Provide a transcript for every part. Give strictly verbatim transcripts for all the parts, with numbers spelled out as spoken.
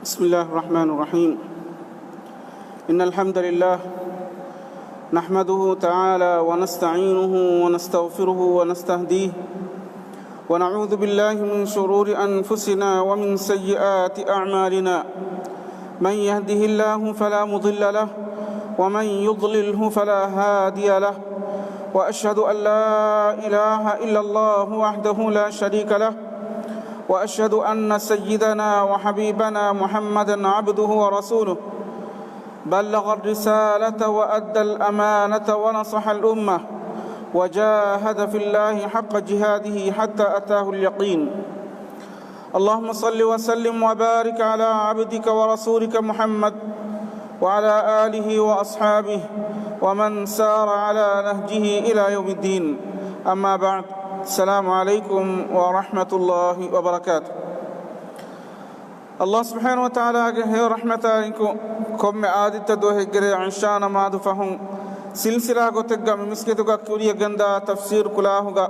بسم الله الرحمن الرحيم. إن الحمد لله نحمده تعالى ونستعينه ونستغفره ونستهديه، ونعوذ بالله من شرور أنفسنا ومن سيئات أعمالنا. من يهده الله فلا مضل له، ومن يضلله فلا هادي له. وأشهد أن لا إله إلا الله وحده لا شريك له، وأشهد أن سيدنا وحبيبنا محمدا عبده ورسوله، بلغ الرسالة وأدى الأمانة ونصح الأمة، وجاهد في الله حق جهاده حتى أتاه اليقين. اللهم صل وسلم وبارك على عبدك ورسولك محمد وعلى آله وأصحابه ومن سار على نهجه إلى يوم الدين. أما بعد. السلام عليكم ورحمة الله وبركاته. ﷲ ސުބްޙާނަހޫ ވަތަޢާލާގެ ހެޔޮ ރަޙްމަތާއެކު، ކޮންމެ އާދިއްތަ ދުވަހެއްގެ ރޭ ޢިޝާ ނަމާދު ފަހުން ސިލްސިލާ ގޮތެއްގަ މި މިސްކިތުގަ ކުރިޔަށް ގެންދާ ތަފްސީރު ކުލާހުގަ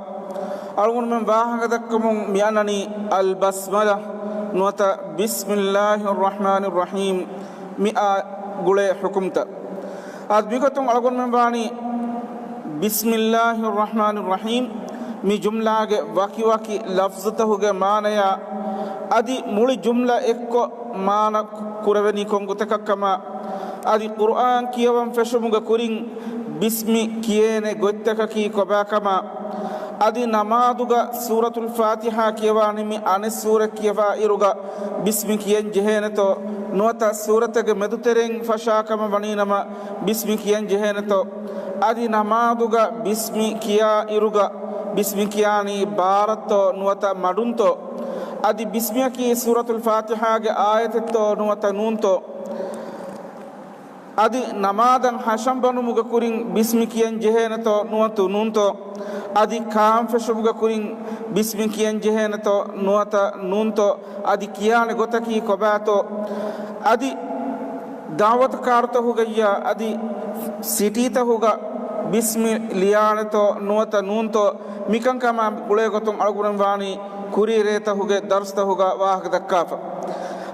އަޅުގަނޑުމެން ވާހަކަ ދައްކަމުން މި އަންނަނީ އަލްބަސްމަލާ ނުވަތަ ބިސްމިއްލާހިއްރަޙްމާނިއްރަޙީމް މިއާ ގުޅޭ ޙުކުމްތައް. އަދި މިގޮތުން އަޅުގަނޑުމެން ވާނީ ބިސްމިއްލާހިއްރަޙްމާނިއްރަޙީމް މި ޖުމްލާގެ ވަކިވަކި ލަފްޒުތަހުގެ މާނަޔާ އަދި މުޅި ޖުމްލަ އެއްކޮށް މާނަ ކުރެވެނީ ކޮން ގޮތަކަށްކަމާ، އަދި ޤުރްއާން ކިޔަވަން ފެށުމުގެ ކުރިން ބިސްމި ކިޔޭނެ ގޮތްތަކަކީ ކޮބާކަމާ، އަދި ނަމާދުގަ ސޫރަތުލް ފާތިޙާ ކިޔަވާ ނިމި އަނެއް ސޫރަ ކިޔަވާ އިރުގަ ބިސްމި ކިޔަން ޖެހޭނެތޯ، ނުވަތަ ސޫރަތެއްގެ މެދުތެރެއިން ފަށާ ކަމަށް ވަނީނަމަ ބިސްމި ކިޔަން ޖެހޭނެތޯ، އަދި ނަމާދުގަ ބިސްމި ކިޔާ އިރުގަ ބިސްމި ކިޔާނީ ބާރަށްތޯ ނުވަތަ މަޑުންތޯ، އަދި ބިސްމިއަކީ ސޫރަތުލް ފާތިޙާގެ އާޔަތެއްތޯ ނުވަތަ ނޫންތޯ، އަދި ނަމާދަށް ހަށަން ބަނުމުގެ ކުރިން ބިސްމި ކިޔަން ޖެހޭނެތޯ ނުވަތަ ނޫންތޯ، އަދި ކާން ފެށުމުގެ ކުރިން ބިސްމި ކިޔަން ޖެހޭނެތޯ ނުވަތަ ނޫންތޯ، އަދި ކިޔާނެ ގޮތަކީ ކޮބާތޯ، އަދި ދަޢުވަތު ކާރުތަހުގައްޔާ އަދި ސިޓީތަހުގަ ބިސްމި ލިޔާނެތޯ ނުވަތަ ނޫންތޯ، މިކަންކަމާ ގުޅޭގޮތުން އަޅުގަނޑުމެން ވާނީ ކުރީ ރޭތަހުގެ ދަރުސްތަހުގަ ވާހަކަ ދައްކާފަ.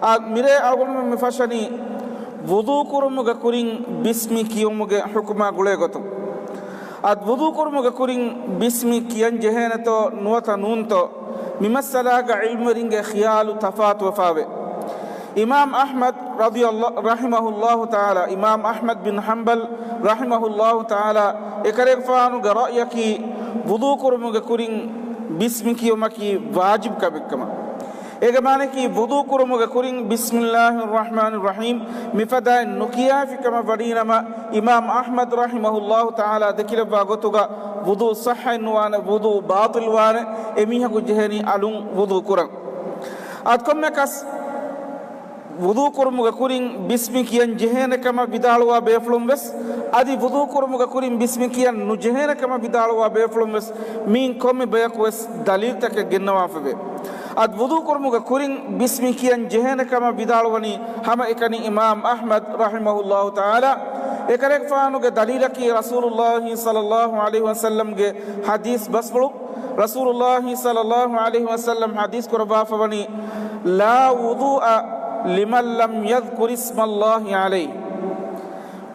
އާ، މިރޭ އަޅުގަނޑުމެން މި ފަށަނީ ވުޟޫ ކުރުމުގެ ކުރިން ބިސްމި ކިޔުމުގެ ޙުކުމާ ގުޅޭގޮތުން. އަދި ވުޟޫ ކުރުމުގެ ކުރިން ބިސްމި ކިޔަން ޖެހޭނެތޯ ނުވަތަ ނޫންތޯ، މި މައްސަލާގަ ޢިލްމުވެރިންގެ ޚިޔާލު ތަފާތުވެފާވޭ. އިމާމް އަޙްމަދު ރަޟިޔަﷲ، ރަޙިމަހުﷲ ތަޢާލާ، އިމާމް އަޙްމަދު ބިން ޙަންބަލް ރަޙިމަހުﷲ ތަޢާލާ އެކަލޭގެފާނުގެ ރައުޔަކީ ވުޟޫ ކުރުމުގެ ކުރިން ބިސްމި ކިޔުމަކީ ވާޖިބު ކަމެއްކަމަށް. އޭގެ މާނައަކީ ވުޟޫ ކުރުމުގެ ކުރިން ބިސްމިއްލާހިއްރަޙްމާނިއްރަޙީމް މިފަދައިން ނުކިޔާފި ކަމަށް ވަނީނަމަ، އިމާމް އަޙްމަދު ރަޙިމަހުﷲ ތަޢާލާ ދެކިލައްވާ ގޮތުގަ ވުޟޫ ޞައްޙައެއް ނުވާނެ، ވުޟޫ ބާޠިލް ވާނެ، އެމީހަކު ޖެހެނީ އަލުން ވުޟޫ ކުރަން. އަދި ކޮންމެއަކަސް ވުޟޫ ކުރުމުގެ ކުރިން ބިސްމި ކިޔަން ޖެހޭނެ ކަމަށް ވިދާޅުވާ ބޭފުޅުން ވެސް، އަދި ވުޟޫ ކުރުމުގެ ކުރިން ބިސްމި ކިޔަން ނުޖެހޭނެ ކަމަށް ވިދާޅުވާ ބޭފުޅުން ވެސް މިއިން ކޮންމެ ބަޔަކު ވެސް ދަލީލްތަކެއް ގެންނަވާފަވޭ. އަދި ވުޟޫ ކުރުމުގެ ކުރިން ބިސްމި ކިޔަން ޖެހޭނެ ކަމަށް ވިދާޅުވަނީ ހަމައެކަނި އިމާމް އަޙްމަދު ރަޙިމަހުﷲ ތަޢާލާ. އެކަލޭގެފާނުގެ ދަލީލަކީ ރަސޫލުﷲ ޞައްލަﷲ ޢަލައިހި ވަސައްލަމްގެ ޙަދީޘް ބަސްފުޅު. ރަސޫލުﷲ ޞައްލަﷲ ޢަލައިހި ވަސައްލަމް ޙަދީޘް ކުރައްވާފަވަނީ، "لا وضوء لمن لم يذكر اسم الله عليه."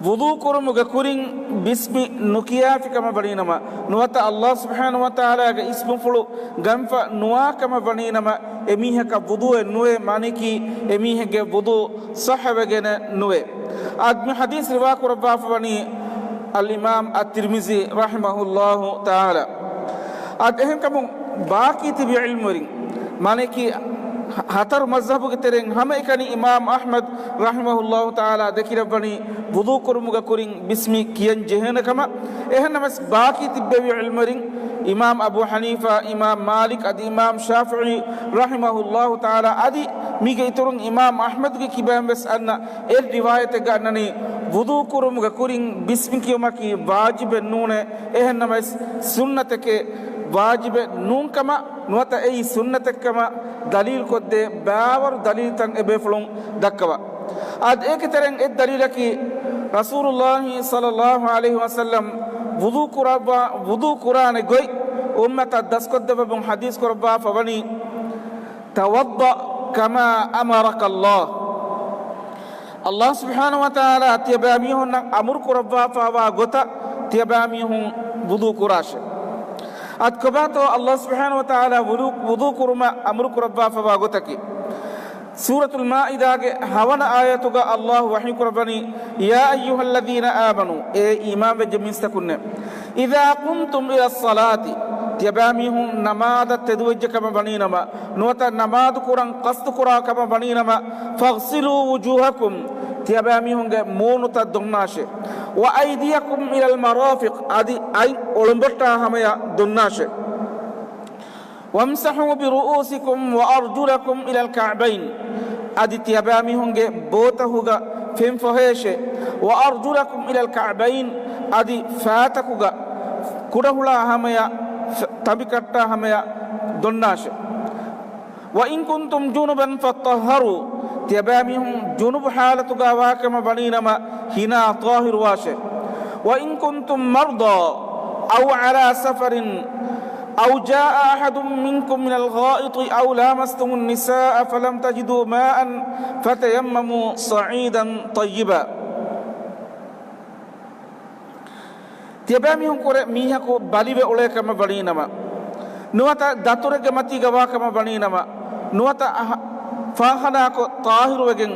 ވުޟޫ ކުރުމުގެ ކުރިން ބިސްމި ނުކިޔާފި ކަމަށް ވަނީނަމަ، ނުވަތަ ﷲ ސުބްޙާނަހޫ ވަތަޢާލާގެ އިސްމުފުޅު ގަންފަ ނުވާ ކަމަށް ވަނީނަމަ، އެމީހަކަށް ވުޟޫއެއް ނުވޭ، މާނައަކީ އެމީހެއްގެ ވުޟޫ ޞައްޙަވެގެނެއް ނުވޭ. އަދި މި ޙަދީޘް ރިވާ ކުރައްވާފަވަނީ އަލްއިމާމް އައްތިރްމިޒީ ރަޙިމަހުﷲ ތަޢާލާ. އަދި އެހެންކަމުން ބާކީ ތިބި ޢިލްމުވެރިން، މާނައަކީ ހަ-، ހަތަރު މަޒްހަބުގެ ތެރެއިން ހަމައެކަނި އިމާމް އަޙްމަދު ރަޙިމަހުﷲ ތަޢާލާ ދެކިލައްވަނީ ވުޟޫ ކުރުމުގެ ކުރިން ބިސްމި ކިޔަން ޖެހޭނެ ކަމަށް. އެހެންނަމަވެސް ބާކީ ތިއްބެވި ޢިލްމުވެރިން އިމާމް އަބޫ ޙަނީފާ، އިމާމް މާލިކް، އަދި އިމާމް ޝާފިޢީ ރަޙިމަހުﷲ ތަޢާލާ، އަދި މީގެ އިތުރުން އިމާމް އަޙްމަދުގެ ކިބައިން ވެސް އަންނަ އެއް ރިވާޔަތެއްގަ އަންނަނީ، ވުޟޫ ކުރުމުގެ ކުރިން ބިސްމި ކިޔުމަކީ ވާޖިބެއް ނޫނޭ، އެހެންނަމަވެސް ސުންނަތެކޭ، ވާޖިބެއް ނޫންކަމަށް، ނުވަތަ އެއީ ސުންނަތެއްކަމަށް ދަލީލުކޮށްދޭ ބާވަރު ދަލީލުތައް އެބޭފުޅުން ދައްކަވާ. އަދި އޭގެ ތެރެއިން އެއް ދަލީލަކީ، ރަސޫލުﷲ ޞައްލަﷲ ޢަލައިހި ވަސައްލަމް ވުޟޫ ކުރައްވާ، ވުޟޫ ކުރާނެ ގޮތް އުއްމަތަށް ދަސްކޮށްދެއްވަމުން ޙަދީޘް ކުރައްވާފަވަނީ، "توضأ كما أمرك الله." އައްލާހު ސުބްޙާނަހު ވަތަޢާލާ ތިޔަބައިމީހުންނަށް އަމުރު ކުރައްވާފާވާ ގޮތަށް ތިޔަބައިމީހުން ވުޟޫ ކުރާށެ. އަދި ކޮބާތޯ އައްލާހު ސުބްޙާނަހު ވަތަޢާލާ ވުޟޫ، ވުޟޫ ކުރުމަށް އަމުރު ކުރައްވާފާވާ ގޮތަކީ؟ ސޫރަތުލް މާއިދާގެ ހަވަނަ އާޔަތުގަ އައްލާހު ވަޙީ ކުރައްވަނީ، يا أيها الذين آمنوا، އޭ އީމާންވެއްޖެ މީސްތަކުންނޭ، إذا قمتم إلى الصلاة، ތިޔަބައިމީހުން ނަމާދަށް ތެދުވެއްޖެ ކަމަށް ވަނީނަމަ، ނުވަތަ ނަމާދު ކުރަން ޤަޞްދު ކުރާ ކަމަށް ވަނީނަމަ، فاغسلوا وجوهكم، ތިޔަބައިމީހުންގެ މޫނުތައް ދޮންނާށޭ، وأيديكم إلى المرافق، އަދި އަތް އޮޅުނބޮއްޓާ ހަމަޔަށް ދޮންނާށޭ، وامسحوا برؤوسكم وأرجلكم إلى الكعبين، އަދި ތިޔަބައިމީހުންގެ ބޯތަހުގަ ފެން ފޮހޭށޭ، وأرجلكم إلى الكعبين، އަދި ފާތަކުގަ ކުޑަހުޅާ ހަމަޔަށް، ތަނބިކައްޓާ ހަމަޔަށް ދޮންނާށޭ. وإن كنتم جنبا فاطهروا، ތިޔަބައިމީހުން ޖުނުބު ޙާލަތުގަ ވާކަމަށް ވަނީނަމަ ހިނާ ޠާހިރުވާށޭ. وإن كنتم مرضى أو على سفر أو جاء أحد منكم من الغائط أو لامستم النساء فلم تجدوا ماء فتيمموا صعيدا طيبا. ތިޔަބައިމީހުން ކުރެ މީހަކު ބަލިވެ އުޅޭ ކަމަށް ވަނީނަމަ، ނުވަތަ ދަތުރެއްގެ މަތީގަ ވާ ކަމަށް ވަނީނަމަ، ނުވަތަ އަހަ، ފާޚާނާއަކު ޠާހިރުވެގެން،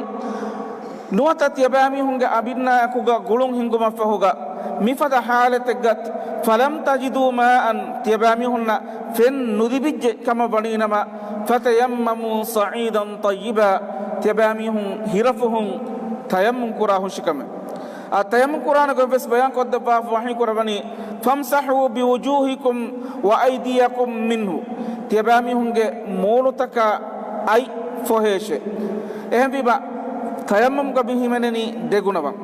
ނުވަތަ ތިޔަބައިމީހުންގެ އަނބިންނާއަކުގަ ގުޅުން ހިންގުމަށްފަހުގަ، މިފަދަ ޙާލަތެއްގަ، فلم تجدوا ماء، ތިޔަބައިމީހުންނަށް ފެން ނުލިބިއްޖެ ކަމަށް ވަނީނަމަ، فتيمموا صعيدا طيبا، ތިޔަބައިމީހުން ހިރަފުހުން ތަޔައްމުމް ކުރާ ހުށިކަމެއް. އާ، ތަޔައްމުމް ކުރާނެ ގޮތްވެސް ބަޔާން ކޮށްދެއްވާފަ ވަޙީ ކުރައްވަނީ، فامسحوا بوجوهكم وأيديكم منه، ތިޔަބައިމީހުންގެ މޫނުތަކާ އަތް ފޮހޭށޭ. އެހެންވީމަ، ތަޔައްމުމްގަ މި ހިމެނެނީ ދެ ގުނަވަން.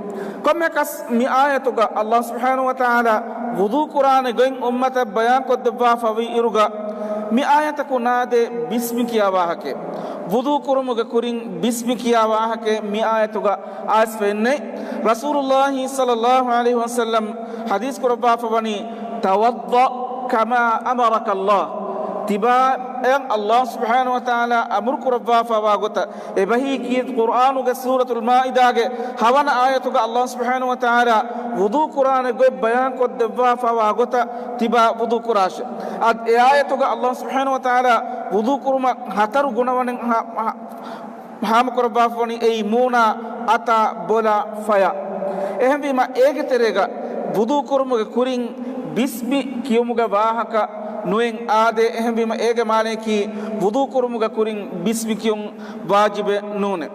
ކޮންމެއަކަސް މި އާޔަތުގަ އައްލާހު ސުބްޙާނަހު ވަތަޢާލާ ވުޟޫ ކުރާނެ ގޮތް އުއްމަތަށް ބަޔާން ކޮށްދެއްވާފަ ވީ އިރުގަ، މި އާޔަތަކު ނާދޭ ބިސްމި ކިޔާ ވާހަކައެއް. ވުޟޫ ކުރުމުގެ ކުރިން ބިސްމި ކިޔާ ވާހަކައެއް މި އާޔަތުގަ އައިސްފަ އިންނެވި. ރަސޫލުއްލާހި ޞައްލައްލާހު ޢަލައިހި ވަސައްލަމް ޙަދީޘް ކުރައްވާފަ ވަނީ، توضأ كما أمرك الله، ތިބާއަށް އައްލާހު ސުބްޙާނަހު ވަތަޢާލާ އަމުރު ކުރައްވާފަ ވާ ގޮތަށް. އެބަހީ ކީރިތި ޤުރްއާނުގެ ސޫރަތުލް މާއިދާގެ ހަވަނަ އާޔަތުގަ އައްލާހު ސުބްޙާނަހު ވަތަޢާލާ ވުޟޫ ކުރާނެ ގޮތް ބަޔާން ކޮށްދެއްވާފަ ވާ ގޮތަށް ތިބާ ވުޟޫ ކުރާށޭ. އަދި އެ އާޔަތުގަ އައްލާހު ސުބްޙާނަހު ވަތަޢާލާ ވުޟޫ ކުރުމަށް ހަތަރު ގުނަވަނެއް ހާ، ހާ، ހާމަކުރައްވާފަ ވަނީ އެއީ މޫނާ، އަތާ، ބޮލާ، ފަޔާ. އެހެންވީމަ އޭގެ ތެރޭގަ ވުޟޫ ކުރުމުގެ ކުރިން ބިސްމި ކިޔުމުގެ ވާހަކަ ނުއެއް އާދޭ. އެހެންވީމަ އޭގެ މާނަޔަކީ ވުޟޫ ކުރުމުގެ ކުރިން ބިސްމި ކިޔުން ވާޖިބެއް ނޫނޭ.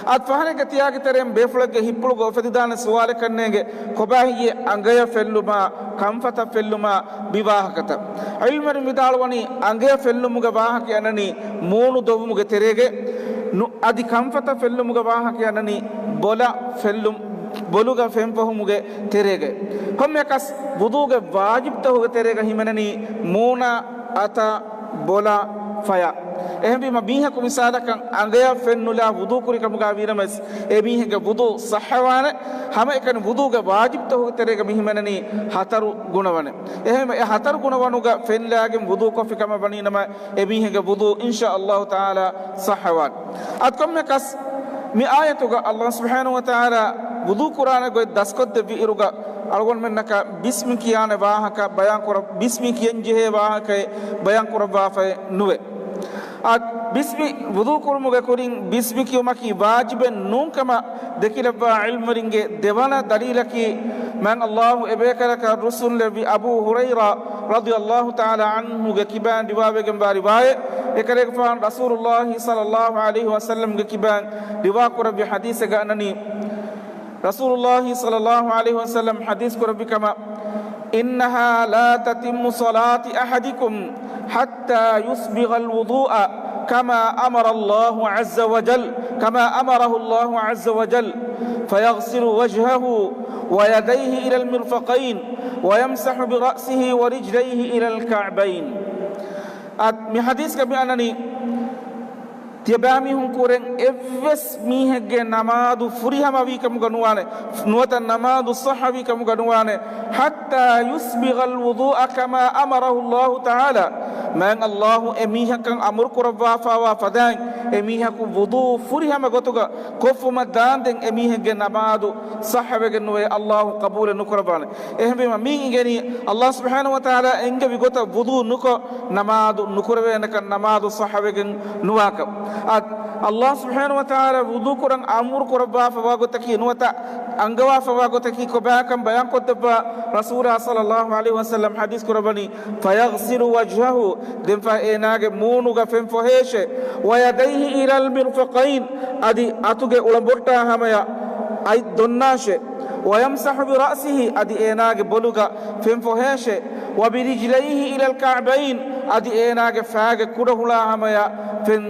އަދި ފަހަރެއްގެ ތިޔާގެ ތެރެއިން ބޭފުޅެއްގެ ހިތްޕުޅުގަ އުފެދިދާނެ ސުވާލެއް ކަންނޭނގެ، ކޮބާ ހެއްޔޭ އަނގަޔަށް ފެއްލުމާ، ކަންފަތަށް ފެއްލުމާ މި ވާހަކަތައް؟ ޢިލްމުވެރިން ވިދާޅުވަނީ އަނގަޔަށް ފެއްލުމުގެ ވާހަކަ އަންނަނީ މޫނު ދޮވުމުގެ ތެރޭގައި، ނު، އަދި ކަންފަތަށް ފެއްލުމުގެ ވާހަކަ އަންނަނީ ބޮލަށް ފެއްލުމު، ބޮލުގަ ފެން ފޮހުމުގެ ތެރޭގައި. ކޮންމެއަކަސް ވުޟޫގެ ވާޖިބްތަހުގެ ތެރޭގަ ހިމެނެނީ މޫނާ، އަތާ، ބޮލާ، ފަޔާ. އެހެންވީމަ މީހަކު މިސާލަކަށް އަނގަޔަށް ފެން ނުލާ ވުޟޫ ކުރި ކަމުގަ ވީނަމަވެސް، އެ މީހެއްގެ ވުޟޫ ޞައްޙަވާނެ. ހަމައެކަނި ވުޟޫގެ ވާޖިބްތަހުގެ ތެރޭގަ މި ހިމެނެނީ ހަތަރު ގުނަވަނެއް. އެހެންވެ، އެ ހަތަރު ގުނަވަނުގަ ފެން ލާގެން ވުޟޫ ކޮށްފި ކަމަށް ވަނީނަމަ، އެ މީހެއްގެ ވުޟޫ އިންޝާ އައްލާހު ތަޢާލާ ޞައްޙަވާނެ. އަދި ކޮންމެއަކަސް މި އާޔަތުގަ އައްލާހު ސުބްޙާނަހު ވަތަޢާލާ ވުޟޫ ކުރާނެ ގޮތް ދަސްކޮށްދެއްވި އިރުގަ އަޅުގަނޑުމެންނަކަށް ބިސްމި ކިޔާނެ ވާހަކަ ބަޔާން ކުރަ، ބިސްމި ކިޔަން ޖެހޭ ވާހަކައެއް ބަޔާން ކުރައްވާފައެއް ނުވޭ. އަދި ބިސްމި ވުޟޫ ކުރުމުގެ ކުރިން ބިސްމި ކިޔުމަކީ ވާޖިބެއް ނޫން ކަމަށް ދެކިލައްވާ ޢިލްމުވެރިންގެ ދެވަނަ ދަލީލަކީ، މާތް އައްލާހު އެބޭކަލަކަށް ރުއްސުންލެއްވި އަބޫ ހުރައިރާ ރަޟިޔައްލާހު ތަޢާލާ ޢަންހުގެ ކިބައިން ރިވާވެގެންވާ ރިވާޔަތް. އެކަލޭގެފާނު ރަސޫލުއްލާހި ޞައްލައްލާހު ޢަލައިހި ވަސައްލަމްގެ ކިބައިން ރިވާކުރެއްވި ޙަދީޘެއްގަ އަންނަނީ، ރަސޫލުއްލާހި ޞައްލައްލާހު ޢަލައިހި ވަސައްލަމް ޙަދީޘް ކުރެއްވި ކަމަށް، إنها لا تتم صلاة أحدكم حتى يسبغ الوضوء كما أمر الله عز وجل، كما أمره الله عز وجل، فيغسل وجهه ويديه إلى المرفقين ويمسح برأسه ورجليه إلى الكعبين. އަދި މި ޙަދީޘްގަ މި އަންނަނީ، ތިޔަބައިމީހުން ކުރެން އެއްވެސް މީހެއްގެ ނަމާދު ފުރިހަމަވީ ކަމުގަ ނުވާނެ، ނުވަތަ ނަމާދު ޞައްޙަވީ ކަމުގަ ނުވާނެ، حتى يسبغ الوضوء كما أمره الله تعالى، މާތް އައްލާހު އެ މީހަކަށް އަމުރު ކުރައްވާފާވާ ފަދައިން އެމީހަކު ވުޟޫ ފުރިހަމަ ގޮތުގަ ކޮށްފުމަށް ދާންދެން އެމީހެއްގެ ނަމާދު ޞައްޙަވެގެން ނުވޭ، ﷲ ޤަބޫލެއް ނުކުރައްވާނެ. އެހެންވީމަ މީ އިނގެނީ ﷲ ސުބްޙާނަހޫ ވަތަޢާލާ އެންގެވި ގޮތަށް ވުޟޫ ނުކޮށް ނަމާދު ނުކުރެވޭނެކަން، ނަމާދު ޞައްޙަވެގެން ނުވާކަން. އާ، ﷲ ސުބްޙާނަހޫ ވަތަޢާލާ ވުޟޫ ކުރަން އަމުރު ކުރައްވާފަވާ ގޮތަކީ ނުވަތަ އަންގަވާފަވާ ގޮތަކީ ކޮބާކަން ބަޔާންކޮށްދެއްވާ ރަސޫލާ ޞައްލައްލާހު ޢަލައިހި ވަސައްލަމް ޙަދީޘް ކުރައްވަނީ، فَيَغْسِلُ وَجْهَهُ، ދެންފަ އޭނާގެ މޫނުގަ ފެން ފޮހޭށޭ، وَيَدَيْهِ إِلَى الْمِرْفَقَيْنِ، އަދި އަތުގެ އުޅަނބޮއްޓާ ހަމަޔަށް އަތް ދޮންނާށޭ، وَيَمْسَحُ بِرَأْسِهِ، އަދި އޭނާގެ ބޮލުގަ ފެން ފޮހޭށޭ، وَبِرِجْلَيْهِ إِلَى الْكَعْبَيْنِ، އަދި އޭނާގެ ފައިގެ ކުޑަހުޅާ ހަމަޔަށް ފެން،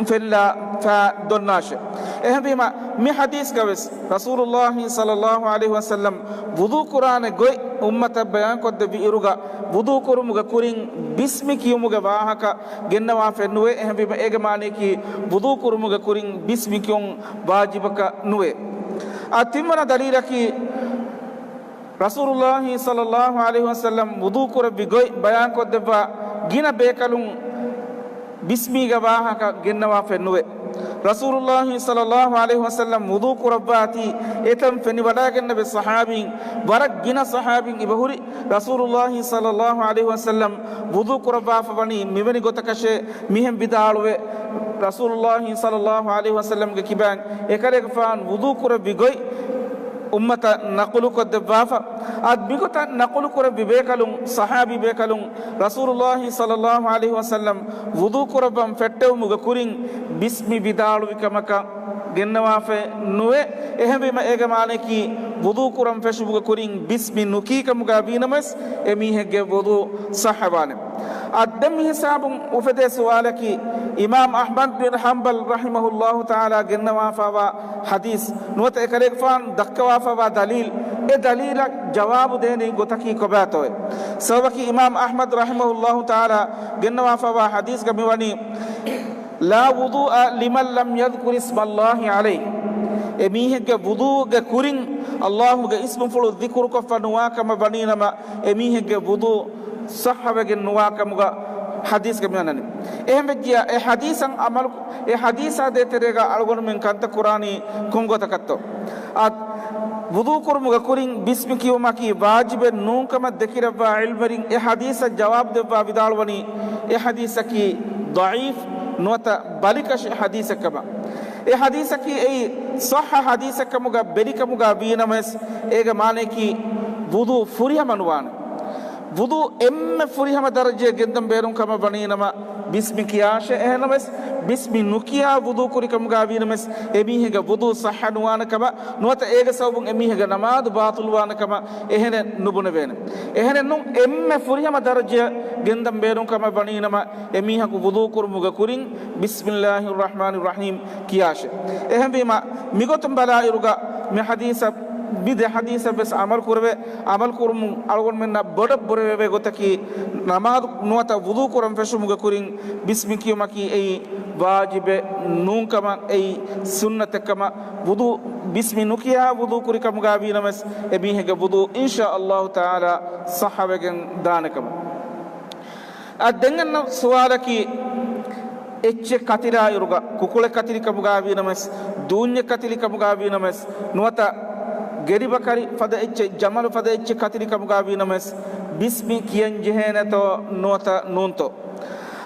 ފެންލާ ފަ ދޮންނާށޭ. އެހެންވީމަ މި ޙަދީޘްގަވެސް ރަސޫލުﷲ ޞައްލައްލާހު ޢަލައިހި ވަސައްލަމް ވުޟޫ ކުރާނެ ގޮތް އުއްމަތަށް ބަޔާންކޮށްދެއްވި އިރުގަ، ވުޟޫ ކުރުމުގެ ކުރިން ބިސްމި ކިޔުމުގެ ވާހަކަ ގެންނަވާފައެއް ނުވޭ. އެހެންވީމަ އޭގެ މާނަޔަކީ ވުޟޫ ކުރުމުގެ ކުރިން ބިސްމި ކިޔުން ވާޖިބަކަށް ނުވޭ. އާ، ތިންވަނަ ދަލީލަކީ، ރަސޫލުﷲ ޞައްލައްލާހު ޢަލައިހި ވަސައްލަމް ވުޟޫ ކުރެއްވި ގޮތް ބަޔާންކޮށްދެއްވާ ގިނަ ބޭކަލުން ބިސްމީގެ ވާހަކަ ގެންނަވާފައެއް ނުވޭ. ރަސޫލުﷲ ޞައްލައްލާހު ޢަލައިހި ވަސައްލަމް ވުޟޫ ކުރައްވާތީ އެތަން ފެނިވަޑައިގެންނެވި ޞަޙާބީން، ވަރަށް ގިނަ ޞަޙާބީން އިބަހުރި، ރަސޫލުﷲ ޞައްލައްލާހު ޢަލައިހި ވަސައްލަމް ވުޟޫ ކުރައްވާފަ ވަނީ މިވެނި ގޮތަކަށޭ. މިހެން ވިދާޅުވެ، ރަސޫލުﷲ ޞައްލައްލާހު ޢަލައިހި ވަސައްލަމްގެ ކިބައިން އެކަލޭގެފާނު ވުޟޫ ކުރެއްވި ގޮތް އުއްމަތަށް ނަޤުލުކޮށްދެއްވާފަ. އަދި މިގޮތަށް ނަޤުލު ކުރެއްވި ބޭކަލުން، ޞަޙާބީ ބޭކަލުން، ރަސޫލުﷲ ޞައްލައްލާހު ޢަލައިހި ވަސައްލަމް ވުޟޫ ކުރައްވަން ފެއްޓެވުމުގެ ކުރިން ބިސްމި ވިދާޅުވި ކަމަކަށް ގެންނަވާފައެއް ނުވޭ. އެހެންވީމަ އޭގެ މާނަޔަކީ ވުޟޫ ކުރަން ފެށުމުގެ ކުރިން ބިސްމި ނުކީ ކަމުގަ ވީނަމަވެސް އެމީހެއްގެ ވުޟޫ ޞައްޙަވާނެ. އަދި ދެން މި ހިސާބުން އުފެދޭ ސުވާލަކީ، އިމާމް އަޙްމަދު ބިން ޙަންބަލް ރަޙިމަހުﷲ ތަޢާލާ ގެންނަވާފައިވާ ޙަދީޘް ނުވަތަ އެކަލޭގެފާނު ދައްކަވާފައިވާ ދަލީލް، އެ ދަލީލަށް ޖަވާބު ދޭނީ ގޮތަކީ ކޮބާތޯއޭ؟ ސަބަބަކީ އިމާމް އަޙްމަދު ރަޙިމަހުﷲ ތަޢާލާ ގެންނަވާފައިވާ ޙަދީޘްގަ މިވަނީ، لا وضوء لمن لم يذكر اسم الله عليه. އެމީހެއްގެ ވުޟޫގެ ކުރިން ﷲގެ އިސްމުފުޅު ޛިކުރުކޮށްފަ ނުވާ ކަމަށް ވަނީނަމަ، އެމީހެއްގެ ވުޟޫ ޞައްޙަވެގެން ނުވާ ކަމުގަ ޙަދީޘްގަ މިވަނީ. އެހެންވެއްޖިއްޔާ، އެ ޙަދީޘަށް ޢަމަލު، އެ ޙަދީޘާ ދޭތެރޭގަ އަޅުގަނޑުމެން ކަންތައް ކުރާނީ ކޮން ގޮތަކަށްތޯ؟ އަދި ވުޟޫ ކުރުމުގެ ކުރިން ބިސްމި ކިޔުމަކީ ވާޖިބެއް ނޫން ކަމަށް ދެކިރައްވާ ޢިލްމުވެރިން އެ ޙަދީޘަށް ޖަވާބު ދެއްވާ ވިދާޅުވަނީ، އެ ޙަދީޘަކީ ޟަޢީފް ނުވަތަ ބަލިކަށި ޙަދީޘެއް ކަމަށް. އެ ޙަދީޘަކީ އެއީ ޞައްޙަ ޙަދީޘެއް ކަމުގަ ބެރިކަމުގަ ވީނަމަވެސް، އޭގެ މާނަޔަކީ ވުޟޫ ފުރިހަމަ ނުވާނެ. ވުޟޫ އެންމެ ފުރިހަމަ ދަރަޖައެއް ގެންދަން ބޭނުން ކަމަށް ވަނީނަމަ، ބިސްމި ކިޔާށޭ. އެހެންނަމަވެސް، ބިސްމި ނުކިޔާ ވުޟޫ ކުރި ކަމުގަ ވީނަމަވެސް، އެމީހެއްގެ ވުޟޫ ޞައްޙަ ނުވާނެ ކަމަށް ނުވަތަ އޭގެ ސަބަބުން އެމީހެއްގެ ނަމާދު ބާޠިލް ވާނެ ކަމަށް އެހެނެއް ނުބުނެވޭނެ. އެހެނެއް ނޫން، އެންމެ ފުރިހަމަ ދަރަޖައަށް ގެންދަން ބޭނުން ކަމަށް ވަނީނަމަ، އެމީހަކު ވުޟޫ ކުރުމުގެ ކުރިން ބިސްމިﷲިއްރަޙްމާނިއްރަޙީމް ކިޔާށޭ. އެހެންވީމަ، މިގޮތުން ބަލާއިރުގަ މި ޙަދީޘަށް މި ދެ ޙަދީޘަށް ވެސް ޢަމަލު ކުރެވޭ. ޢަމަލު ކުރުމުން އަޅުގަނޑުމެންނަށް ބޮޑަށް ބުރަވެވޭ ގޮތަކީ، ނަމާދު ނުވަތަ ވުޟޫ ކުރަން ފެށުމުގެ ކުރިން ބިސްމި ކިޔުމަކީ އެއީ ވާޖިބެއް ނޫން ކަމަށް، އެއީ ސުންނަތެއް ކަމަށް. ވުޟޫ، ބިސްމި ނުކިޔާ ވުޟޫ ކުރި ކަމުގަ ވީނަމަވެސް، އެމީހެއްގެ ވުޟޫ އިންޝާ ﷲ ތަޢާލާ ޞައްޙަވެގެން ދާނެ ކަމަށް. އަދި ދެން އަންނަ ސުވާލަކީ، އެއްޗެއް ކަތިލާ އިރުގަ، ކުކުޅެއް ކަތިލި ކަމުގަ ވީނަމަވެސް، ދޫންޏެއް ކަތިލި ކަމުގަ ވީނަމަވެސް، ނުވަތަ ގެރިބަކަރި ފަދަ އެއްޗެއް، ޖަމަލު ފަދަ އެއްޗެއް ކަތިލި ކަމުގަ ވީނަމަވެސް، ބިސްމި ކިޔަން ޖެހޭނެތޯ ނުވަތަ ނޫންތޯ؟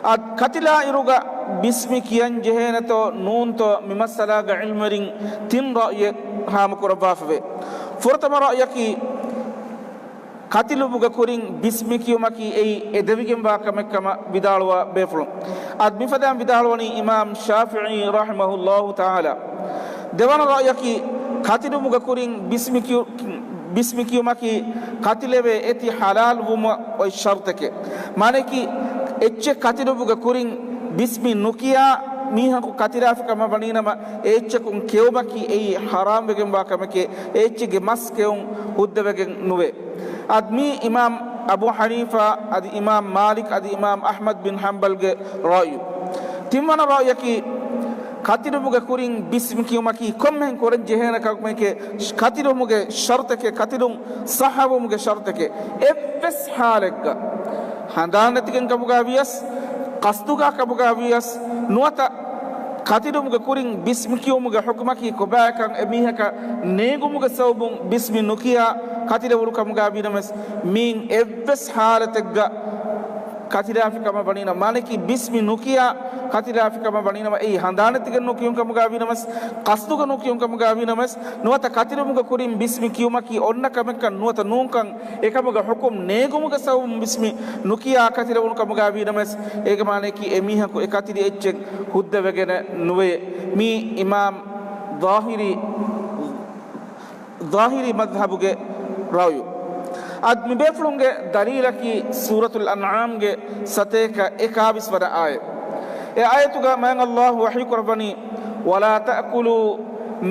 އަދި ކަތިލާ އިރުގަ ބިސްމި ކިޔަން ޖެހޭނެތޯ ނޫންތޯ، މި މައްސަލާގަ ޢިލްމުވެރިން ތިން ރައުޔެއް ހާމަކުރައްވާފަވޭ. ފުރަތަމަ ރައުޔަކީ، ކަތިލުމުގެ ކުރިން ބިސްމި ކިޔުމަކީ އެއީ އެދެވިގެންވާ ކަމެއް ކަމަށް ވިދާޅުވާ ބޭފުޅުން. އަދި މިފަދައިން ވިދާޅުވަނީ އިމާމް ޝާފިޢީ ރަޙިމަހުﷲ ތަޢާލާ. ދެވަނަ ރައުޔަކީ، ކަތިލުމުގެ ކުރިން ބިސްމި ކިޔު-، ބިސްމި ކިޔުމަކީ ކަތިލެވޭ އެތި ޙަލާލް ވުމަށް އޮތް ޝަރުޠެކޭ. މާނައަކީ، އެއްޗެއް ކަތިލުމުގެ ކުރިން ބިސްމި ނުކިޔާ މީހަކު ކަތިލާފި ކަމަށް ވަނީނަމަ، އެ އެއްޗަކުން ކެއުމަކީ އެއީ ޙަރާމްވެގެންވާ ކަމެކޭ. އެ އެއްޗެއްގެ މަސް ކެއުން ހުއްދަވެގެން ނުވޭ. އަދި މީ އިމާމް އަބޫ ޙަނީފާ އަދި އިމާމް މާލިކް އަދި އިމާމް އަޙްމަދު ބިން ޙަންބަލްގެ ރައުޔު. ތިންވަނަ ރައުޔަކީ، ކަތިލުމުގެ ކުރިން ބިސްމި ކިޔުމަކީ ކޮންމެހެން ކުރަން ޖެހޭނެ ކަމެކޭ، ކަތިލުމުގެ ޝަރުޠެކޭ، ކަތިލުން ޞައްޙަވުމުގެ ޝަރުޠެކޭ. އެއްވެސް ޙާލެއްގަ، ހަނދާން ނެތިގެން ކަމުގަ ވިޔަސް، ޤަޞްދުގަ ކަމުގަ ވިޔަސް، ނުވަތަ ކަތިލުމުގެ ކުރިން ބިސްމި ކިޔުމުގެ ޙުކުމަކީ ކޮބާކަން އެމީހަކަށް ނޭނގުމުގެ ސަބަބުން ބިސްމި ނުކިޔާ ކަތިލެވުނު ކަމުގައިވީނަމަވެސް، މިއިން އެއްވެސް ޙާލަތެއްގަ ކަތިލާފި ކަމަށް ވަނީނަމަ، މާނައަކީ ބިސްމި ނުކިޔާ ކަތިލާފި ކަމަށް ވަނީނަމަ، އެއީ ހަނދާނެތިގެން ނުކިޔުން ކަމުގައިވީނަމަވެސް، ޤަޞްދުގަ ނުކިޔުން ކަމުގައިވީނަމަވެސް، ނުވަތަ ކަތިލުމުގެ ކުރިން ބިސްމި ކިޔުމަކީ އޮންނަ ކަމެއްކަން ނުވަތަ ނޫންކަން، އެކަމުގެ ޙުކުމް ނޭނގުމުގެ ސަބަބުން ބިސްމި ނުކިޔާ ކަތިލެވުނު ކަމުގައިވީނަމަވެސް، އޭގެ މާނައަކީ އެމީހަކު އެ ކަތިލި އެއްޗެއް ހުއްދަވެގެނެއް ނުވެޔޭ. މީ އިމާމް ޒާހިރީ، ޒާހިރީ މަޛްހަބުގެ ރައުޔު. އަދި މިބޭފުޅުންގެ ދަލީލަކީ ސޫރަތުލް އަންޢާމްގެ ސަތޭކަ އެކާވީސް ވަނަ އާޔަތް. އެ އާޔަތުގަ މާތް ﷲ ވަޙީ ކުރައްވަނީ، "ولا تأكلوا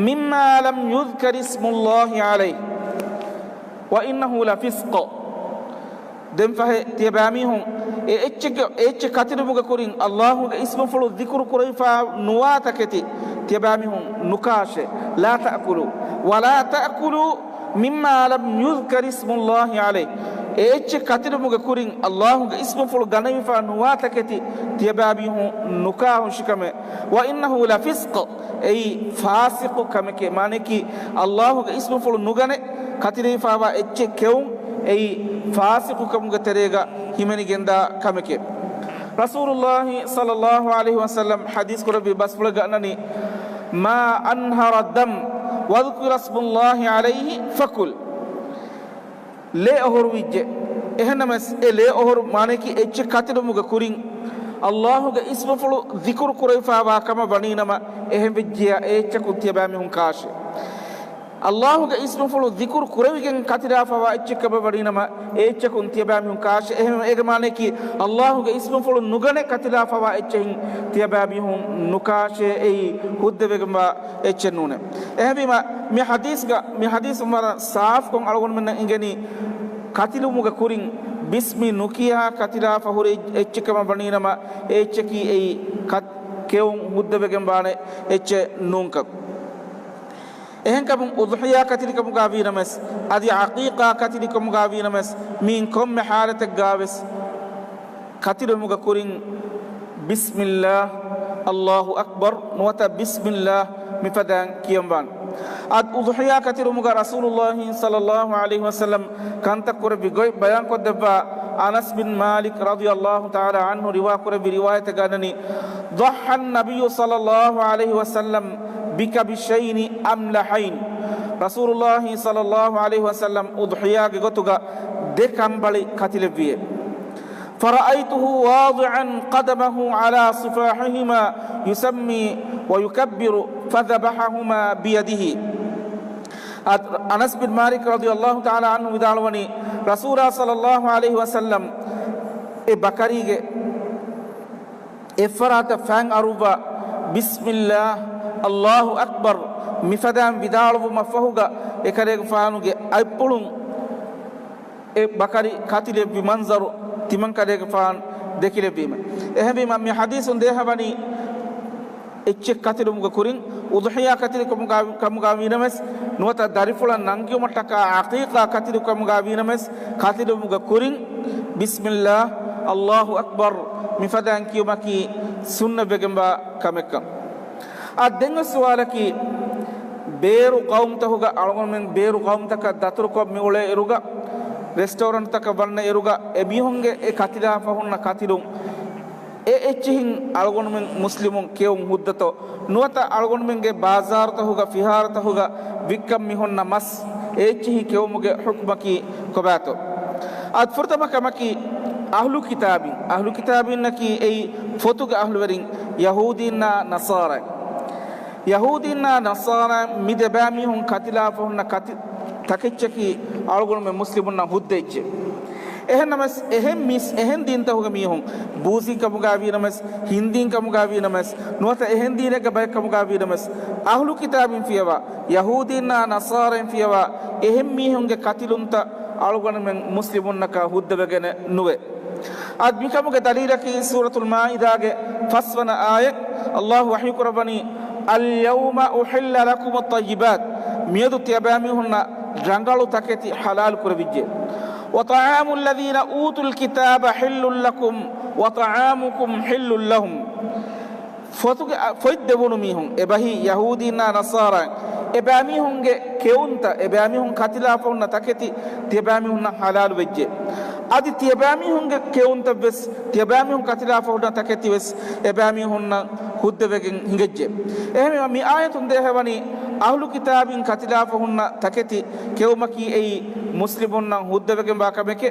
مما لم يذكر اسم الله عليه وإنه لفسق." ދެން ފަހެ ތިޔަބައިމީހުން އެ އެއްޗެއްގެ، އެ އެއްޗެއް ކަތިލުމުގެ ކުރިން ﷲގެ އިސްމުފުޅު ޛިކުރު ކުރެވިފާ ނުވާ ތަކެތި ތިޔަބައިމީހުން ނުކާށޭ. لا تأكلوا، ولا تأكلوا مما لم يذكر اسم الله عليه. އެ އެއްޗެއް ކަތިލުމުގެ ކުރިން ﷲގެ އިސްމުފުޅު ގަނެވިފާ ނުވާ ތަކެތި ތިޔަބައިމީހުން ނުކާ ހުށިކަމެއް. وإنه لفسق، އެއީ ފާސިޤު ކަމެކޭ. މާނައަކީ، ﷲގެ އިސްމުފުޅު ނުގަނެ ކަތިލެވިފާވާ އެއްޗެއް ކެއުން، އެއީ ފާސިޤު ކަމުގެ ތެރޭގަ ހިމެނިގެންދާ ކަމެކޭ. ރަސޫލުﷲ ޞައްލަﷲ ޢަލައިހި ވަސައްލަމް ޙަދީޘް ކުރެއްވި ބަސްފުޅެއްގަ އަންނަނީ، "ما أنهر الدم وذكر اسم الله عليه فكل." ލޭ އޮހޮރުވިއްޖެ. އެހެންނަމަވެސް، އެ ލޭ އޮހޮރު މާނައަކީ އެއްޗެއް ކަތިލުމުގެ ކުރިން ﷲގެ އިސްމުފުޅު ޛިކުރު ކުރެވިފާވާ ކަމަށް ވަނީނަމަ، އެހެން ވެއްޖިއްޔާ އެ އެއްޗަކުން ތިޔަބައިމީހުން ކާށޭ. ﷲގެ އިސްމުފުޅު ޛިކުރު ކުރެވިގެން ކަތިލާފަވާ އެއްޗެއް ކަމަށް ވަނީނަމަ، އެ އެއްޗަކުން ތިޔަބައިމީހުން ކާށޭ. އެހެން އޭގެ މާނައަކީ، ﷲގެ އިސްމުފުޅު ނުގަނެ ކަތިލާފަވާ އެއްޗެހިން ތިޔަބައިމީހުން ނުކާށޭ. އެއީ ހުއްދަވެގެންވާ އެއްޗެއް ނޫނޭ. އެހެންވީމަ، މި ޙަދީޘްގަ، މި ޙަދީޘުން ވަރަށް ސާފުކޮށް އަޅުގަނޑުމެންނަށް އެނގެނީ، ކަތިލުމުގެ ކުރިން ބިސްމި ނުކިޔާ ކަތިލާފަ ހުރި އެއްޗެއް ކަމަށް ވަނީނަމަ، އެ އެއްޗަކީ އެއީ ކަ-، ކެއުން ހުއްދަވެގެން ވާނެ އެއްޗެއް ނޫންކަން. އެހެންކަމުން އުޟްޙިޔާ ކަތިލިކަމުގައިވީނަމަވެސް، އަދި ޢަޤީޤާ ކަތިލިކަމުގައިވީނަމަވެސް، މިއިން ކޮންމެ ޙާލަތެއްގަވެސް، ކަތިލުމުގެ ކުރިން، "بسم الله، الله أكبر" ނުވަތަ "بسم الله" މިފަދައިން ކިޔަންވާނެ. އަދި އުޟްޙިޔާ ކަތިލުމުގަ ރަސޫލުﷲ ޞައްލަﷲ ޢަލައިހި ވަސައްލަމް ކަންތައް ކުރެއްވި ގޮތް ބަޔާންކޮށްދެއްވާ އަނަސް ބިން މާލިކް ރަޟިޔަﷲ ތަޢާލާ ޢަންހު ރިވާ ކުރެއްވި ރިވާޔަތެއްގަ އަންނަނީ، "ضحى النبي صلى الله عليه وسلم بكبشين أملحين." ރަސޫލުﷲ ޞައްލަﷲ ޢަލައިހި ވަސައްލަމް އުޟްޙިޔާގެ ގޮތުގަ ދެ ކަނބަޅި ކަތިލެއްވިއޭ. "فرأيته واضعا قدمه على صفاحهما يسمي ويكبر فذبحهما بيده." އަދި އަނަސް ބިން މާލިކް ރަޟިޔަﷲ ތަޢާލާ ޢަންހު ވިދާޅުވަނީ، ރަސޫލާ ޞައްލަﷲ ޢަލައިހި ވަސައްލަމް އެ ބަކަރީގެ އެއްފަރާތަށް ފަން އަރުއްވާ، "بسم الله، الله أكبر" މިފަދައިން ވިދާޅުވުމަށްފަހުގަ، އެކަލޭގެފާނުގެ އަތްޕުޅުން އެ ބަކަރި ކަތިލެއްވި މަންޒަރު ތިމަންކަލޭގެފާން ދެކިލެއްވީމެ. އެހެންވީމަ، މި ޙަދީޘުން ދޭހަވަނީ، އެއްޗެއް ކަތިލުމުގެ ކުރިން، އުޟްޙިޔާ ކަތިލި ކަމުގަ، ކަމުގަ ވީނަމަވެސް، ނުވަތަ ދަރިފުޅަށް ނަންގިއުމަށްޓަކާ ޢަޤީޤާ ކަތިލި ކަމުގަ ވީނަމަވެސް، ކަތިލުމުގެ ކުރިން، "بسم الله، الله أكبر" މިފަދައިން ކިޔުމަކީ ސުންނަތްވެގެންވާ ކަމެއްކަން. އަދި ދެން އޮތް ސުވާލަކީ، ބޭރު ޤައުމުތަކުގަ އަޅުގަނޑުމެން ބޭރު ޤައުމުތަކަށް ދަތުރުކޮށް މި އުޅޭ އިރުގަ، ރެސްޓޯރެންޓްތަކަށް ވަންނަ އިރުގަ، އެމީހުންގެ އެ ކަތިލާފަ ހުންނަ ކަތިލުން އެ އެއްޗިހިން އަޅުގަނޑުމެން މުސްލިމުން ކެއުން ހުއްދަތޯ؟ ނުވަތަ އަޅުގަނޑުމެންގެ ބާޒާރުތަހުގަ، ފިހާރަތަހުގަ ވިއްކަން މި ހުންނަ މަސް އެ އެއްޗިހި ކެއުމުގެ ޙުކުމަކީ ކޮބާތޯ؟ އަދި ފުރަތަމަ ކަމަކީ، އަހްލު ކިތާބީން، އަހްލު ކިތާބީންނަކީ އެއީ ފޮތުގެ އަހްލުވެރިން، ޔަހޫދީންނާ ނަޞާރާ. ޔަހޫދީންނާ ނަޞާރާ މި ދެބައިމީހުން ކަތިލާފަ ހުންނަ ކަތި-، ތަކެއްޗަކީ އަޅުގަނޑުމެން މުސްލިމުންނަށް ހުއްދަ އެއްޗެއް. އެހެންނަމަވެސް، އެހެން މީސް-، އެހެން ދީންތަކުގެ މީހުން، ބޫޒީން ކަމުގައި ވީނަމަވެސް، ހިންދީން ކަމުގައި ވީނަމަވެސް، ނުވަތަ އެހެން ދީނެއްގެ ބައެއް ކަމުގައި ވީނަމަވެސް، އަހްލު ކިތާބިން ފިޔަވާ، ޔަހޫދީންނާ ނަޞާރައިން ފިޔަވާ، އެހެން މީހުންގެ ކަތިލުންތައް އަޅުގަނޑުމެން މުސްލިމުންނަކަށް ހުއްދަވެގެނެއް ނުވޭ. އަދި މިކަމުގެ ދަލީލަކީ ސޫރަތުލް މާއިދާގެ ފަސްވަނަ އާޔަތް، ﷲ ވަޙީ ކުރައްވަނީ، "اليوم أحل لكم الطيبات" މިއަދު ތިޔަބައިމީހުންނަށް ރަނގަޅު ތަކެތި ޙަލާލު ކުރެވިއްޖެ. "وطعام الذين أوتوا الكتاب حل لكم وطعامكم حل لهم" ފޮތުގެ އަ، ފޮތް ދެވުނު މީހުން، އެބަހީ ޔަހޫދީންނާ ނަޞާރާއިން، އެބައިމީހުންގެ ކެއުންތައް، އެބައިމީހުން ކަތިލާފަ ހުންނަ ތަކެތި ތިޔަބައިމީހުންނަށް ޙަލާލު ވެއްޖެ. އަދި ތިޔަބައިމީހުންގެ ކެއުންތައް ވެސް، ތިޔަބައިމީހުން ކަތިލާފަ ހުންނަ ތަކެތި ވެސް އެބައިމީހުންނަށް ހުއްދަވެގެން ހިނގައްޖެ. އެހެންވީމަ މި އާޔަތުން ދޭހަވަނީ އަހްލު ކިތާބީން ކަތިލާފަ ހުންނަ ތަކެތި ކެއުމަކީ އެއީ މުސްލިމުންނަށް ހުއްދަވެގެންވާ ކަމެކޭ.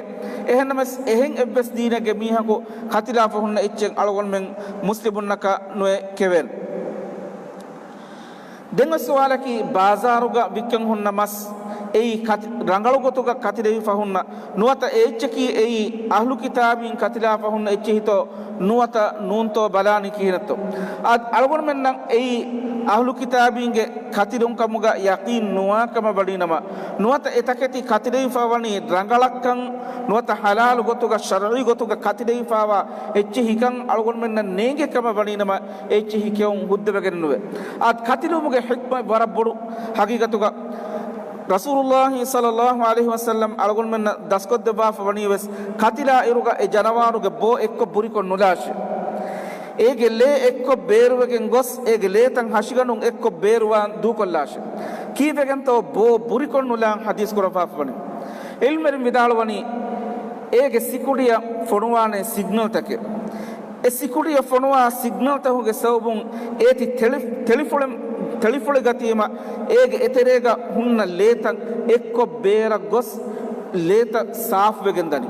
އެހެންނަމަވެސް އެހެން އެއްވެސް ދީނެއްގެ މީހަކު ކަތިލާފަ ހުންނަ އެއްޗެއް އަޅުގަނޑުމެން މުސްލިމުންނަކަށް ނުއެ ކެވެން. ދެން އޮތް ސުވާލަކީ، ބާޒާރުގަ ވިއްކަން ހުންނަ މަސް އެއީ ކަތި-، ރަނގަޅު ގޮތުގަ ކަތިލެވިފަ ހުންނަ ނުވަތަ އެ އެއްޗަކީ އެއީ އަހްލު ކިތާބީން ކަތިލާފަ ހުންނަ އެއްޗެހިތޯ ނުވަތަ ނޫންތޯ ބަލާނީ ކިހިނެއްތޯ؟ އަދި އަޅުގަނޑުމެންނަށް އެއީ އަހްލު ކިތާބީންގެ ކަތިލުން ކަމުގަ ޔަޤީން ނުވާ ކަމަށް ވަނީނަމަ، ނުވަތަ އެ ތަކެތި ކަތިލެވިފަ ވަނީ ރަނގަޅަށްކަން، ނުވަތަ ޙަލާލު ގޮތުގަ ޝަރުޢީ ގޮތުގަ ކަތިލެވިފަވާ އެއްޗެހިކަން އަޅުގަނޑުމެންނަށް ނޭނގޭ ކަމަށް ވަނީނަމަ، އެއްޗެހި ކެއުން ހުއްދަވެގެނެއް ނުވޭ. އަދި ކަތިލުމުގެ ޙިކްމަތް ވަރަށް ބޮޑު. ޙަޤީޤަތުގަ ރަސޫލުﷲ ޞައްލަﷲ ޢަލައިހި ވަސައްލަމް އަޅުގަނޑުމެންނަށް ދަސްކޮށްދެއްވާފަ ވަނީވެސް، ކަތިލާ އިރުގަ އެ ޖަނަވާރުގެ ބޯ އެއްކޮށް ބުރިކޮށް ނުލާށޭ. އޭގެ ލޭ އެއްކޮށް ބޭރުވެގެން ގޮސް، އޭގެ ލޭތައް ހަށިގަނޑުން އެއްކޮށް ބޭރުވާން ދޫކޮށްލާށޭ. ކީއްވެގެންތޯ ބޯ ބުރިކޮށް ނުލާން ޙަދީޘް ކުރައްވާފަ ވަނީ؟ ޢިލްމުވެރިން ވިދާޅުވަނީ، އޭގެ ސިކުޑިއަށް ފޮނުވާނެ ސިގްނަލްތަކެއް. އެ ސިކުޑިއަށް ފޮނުވާ ސިގްނަލްތަކުގެ ސަބަބުން އޭތި ތެޅި-، ތެޅިފުޅެ-، ތެޅިފުޅިގަތީމަ އޭގެ އެތެރޭގަ ހުންނަ ލޭތައް އެއްކޮށް ބޭރަށް ގޮސް ލޭތައް ސާފުވެގެން ދަނީ.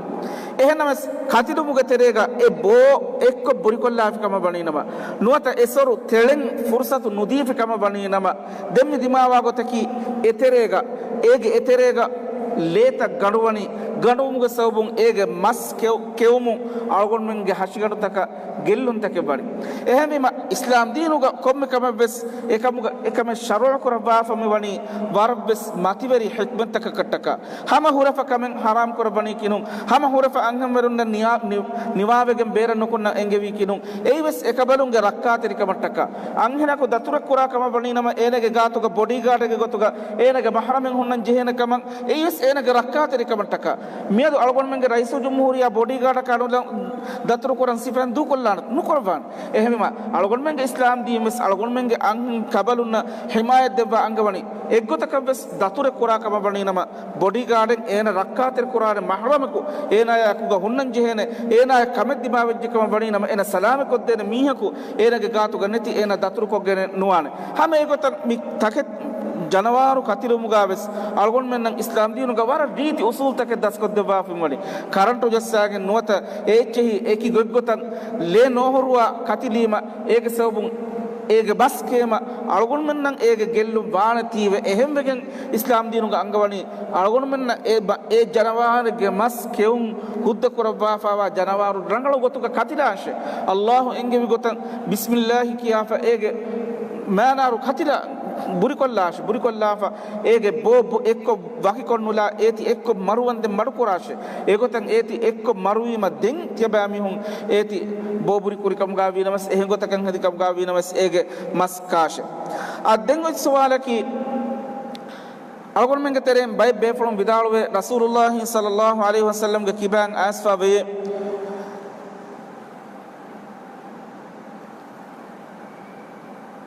އެހެންނަމަވެސް ކަތިލުމުގެ ތެރޭގަ އެ ބޯ އެއްކޮށް ބުރިކޮށްލާފި ކަމަށް ވަނީނަމަ، ނުވަތަ އެ ސޮރު ތެޅެން ފުރުޞަތު ނުދީފި ކަމަށް ވަނީނަމަ، ދެން މި ދިމާވާ ގޮތަކީ އެތެރޭގަ، އޭގެ އެތެރޭގަ ލޭތައް ގަނޑުވަނީ، ގަނޑުވުމުގެ ސަބަބުން އޭގެ މަސް ކެއު-، ކެއުމުން އަޅުގަނޑުމެންގެ ހަށިގަނޑުތަކަށް ގެއްލުންތަކެއް ވަނީ. އެހެންވީމަ، އިސްލާމް ދީނުގަ ކޮންމެ ކަމެއްވެސް އެކަމުގަ-، އެކަމެއް ޝަރުޢު ކުރައްވާފަ މިވަނީ ވަރަށްވެސް މަތިވެރި ޙިކްމަތްތަކަކަށްޓަކާ. ހަމަ ހުރެފަ ކަމެއް ޙަރާމް ކުރައްވަނީ ކިނުން، ހަމަ ހުރެފަ އަންހެންވެރުންނަށް ނިޔާ-، ނި-، ނިވާވެގެން ބޭރަށް ނުކުންނަން އެންގެވީ ކިނުން، އެއީވެސް އެކަބަލުންގެ ރައްކާތެރިކަމަށްޓަކާ. އަންހެނަކު ދަތުރެއް ކުރާ ކަމަށް ވަނީނަމަ، އޭނަގެ ގާތުގަ ބޮޑީގާޑެއްގެ ގޮތުގަ އޭނަގެ މަޙްރަމެއް ހުންނަން ޖެހޭނެ ކަމަށް، އެއީވެސް އޭނަގެ ރައްކާތެރިކަމަށްޓަކާ. މިއަދު އަޅުގަނޑުމެންގެ ރައީސުލްޖުމްހޫރިއްޔާ ބޮޑީގާޑަކާ ނުލާ ދަތުރުކުރަން ސިފައިން ދޫކޮށްލާނެ؟ ނުކުރައްވާނެ. އެހެންވީމަ، އަޅުގަނޑުމެންގެ އިސްލާމް ދީންވެސް އަޅުގަނޑުމެންގެ އަންހެން ކަބަލުންނަށް ޙިމާޔަތް ދެއްވާ އަންގަވަނީ. އެއްގޮތަކަށްވެސް ދަތުރެއް ކުރާ ކަމަށް ވަނީނަމަ، ބޮޑީގާޑެއް އޭނަ ރައްކާތެރި ކުރާނެ މަޙްރަމަކު އޭނާޔާ އެކުގަ ހުންނަން ޖެހޭނެ، އޭނާޔަށް ކަމެއް ދިމާވެއްޖެ ކަމަށް ވަނީނަމަ، އޭނަ ސަލާމަތްކޮށްދޭނެ މީހަކު އޭނަގެ ގާތުގަ ނެތި އޭނަ ދަތުރުކޮށްގެނެއް ނުވާނެ. ހަމަ އެގޮތަށް މި ތަކެއް ޖަނަވާރު ކަތިލުމުގަވެސް އަޅުގަނޑުމެންނަށް އިސްލާމް ދީނުގަ ވަރަށް ރީތި އުސޫލްތަކެއް ދަސްކޮށްދެއްވާފައިވަނީ. ކަރަންޓު ޖައްސާގެން ނުވަތަ އެއްޗެހި އެކި ގޮތްގޮތަށް ލޭ ނޯހޮރުވާ ކަތިލީމަ، އޭގެ ސަބަބުން އޭގެ މަސް ކޭމަ އަޅުގަނޑުމެންނަށް އޭގެ ގެއްލުން ވާނެތީވެ. އެހެންވެގެން އިސްލާމް ދީނުގަ އަންގަވަނީ އަޅުގަނޑުމެންނަށް އެ ބަ-، އެ ޖަނަވާރެއްގެ މަސް ކެއުން ހުއްދަ ކުރައްވާފައިވާ ޖަނަވާރު ރަނގަޅު ގޮތުގަ ކަތިލާށޭ. ﷲ އެންގެވި ގޮތަށް ބިސްމިއްލާހި ކިޔާފަ އޭގެ މާނާރު ކަތިލާ ބުރިކޮށްލާށޭ. ބުރިކޮށްލާފަ އޭގެ ބޯ ބު-، އެއްކޮށް ވަކިކޮށްނުލާ އޭތި އެއްކޮށް މަރުވަންދެން މަޑުކުރާށޭ. އެގޮތަށް އޭތި އެއްކޮށް މަރުވީމަ ދެން ތިޔަބައިމީހުން އޭތި ބޯ ބުރި ކުރިކަމުގަ ވީނަމަސް، އެހެން ގޮތަކަށް ހެދިކަމުގަ ވީނަމަސް އޭގެ މަސް ކާށޭ. އަދި ދެން އޮތް ސުވާލަކީ، އަޅުގަނޑުމެންގެ ތެރެއިން ބައެއް ބޭފުޅުން ވިދާޅުވޭ، ރަސޫލުﷲ ޞައްލަﷲ ޢަލައިހި ވަސައްލަމްގެ ކިބައިން އައިސްފަ ވެޔޭ،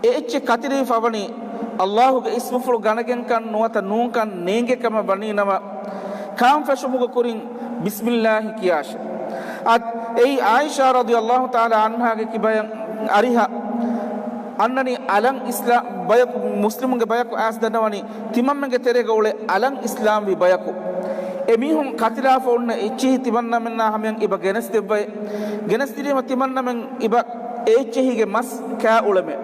އެ އެއްޗެއް ކަތިލެވިފަ ވަނީ ﷲގެ އިސްމުފުޅު ގަނެގެންކަން ނުވަތަ ނޫންކަން ނޭނގޭ ކަމަށް ވަނީ ނަމަ، ކާން ފެށުމުގެ ކުރިން ބިސްމިއްލާހި ކިޔާށޭ. އަދި އެއީ ޢާއިޝާ ރަޟިޔަﷲ ތަޢާލާ ޢަންހާގެ ކިބައިން އަރިހަށް އަންނަނީ އަލަށް އިސްލާ-، ބަޔަކު، މުސްލިމުންގެ ބަޔަކު އައިސް ދަންނަވަނީ، ތިމަންމެންގެ ތެރޭގަ އުޅޭ އަލަށް އިސްލާމްވި ބަޔަކު. އެމީހުން ކަތިލާފަ އޮންނަ އެއްޗިހި ތިމަންނަމެންނާ ހަމަޔަށް އިބަ ގެނެސްދެއްވައޭ. ގެނެސްދިނީމަ ތިމަންނަމެން އިބަ އެ އެއްޗެހީގެ މަސް ކާ އުޅެމޭ.